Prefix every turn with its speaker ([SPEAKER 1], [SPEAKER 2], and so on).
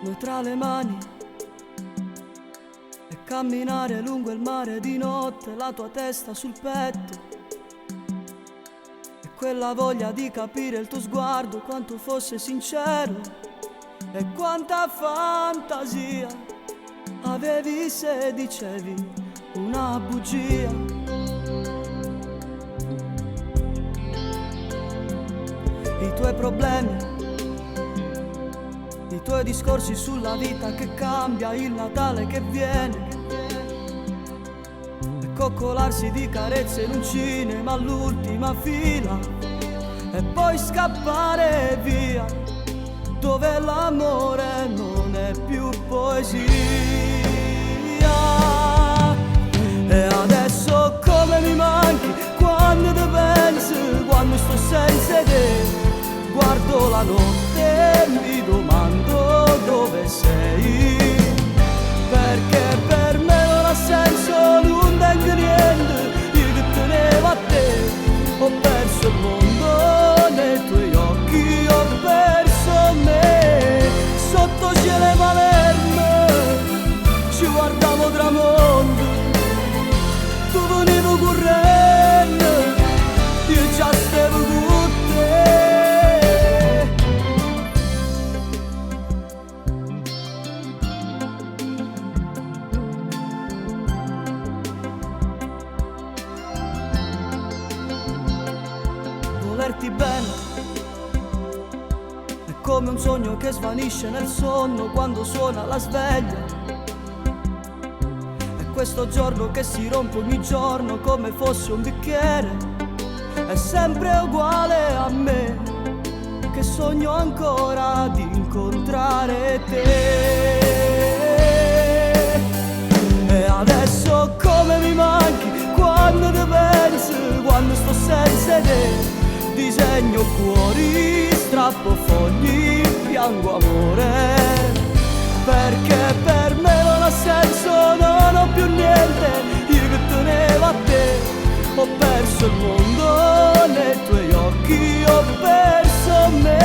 [SPEAKER 1] Noi tra le mani e camminare lungo il mare di notte, la tua testa sul petto. E quella voglia di capire il tuo sguardo quanto fosse sincero e quanta fantasia avevi se dicevi una bugia. I tuoi problemi, i tuoi discorsi sulla vita che cambia, il Natale che viene. E coccolarsi di carezze in un cinema all'ultima fila e poi scappare via dove l'amore non è più poesia. E adesso come mi manchi quando ti penso, quando sto senza te, guardo la notte e mi domando dove sei, perché per me non ha senso non tengo niente, io che tenevo a te, ho perso il mondo nei tuoi occhi, ho perso me, sotto cielo Palermo, ci guardavo tramonto, tu venivo correndo, io già stavo con te. Volerti bene è come un sogno che svanisce nel sonno quando suona la sveglia. È questo giorno che si rompe ogni giorno come fosse un bicchiere. È sempre uguale a me che sogno ancora di incontrare te. E adesso come mi manchi quando ti penso, quando sto senza te. Disegno cuori, strappo fogli, piango amore. Perché per me non ha senso, non ho più niente, io che tenevo a te. Ho perso il mondo nei tuoi occhi, ho perso me.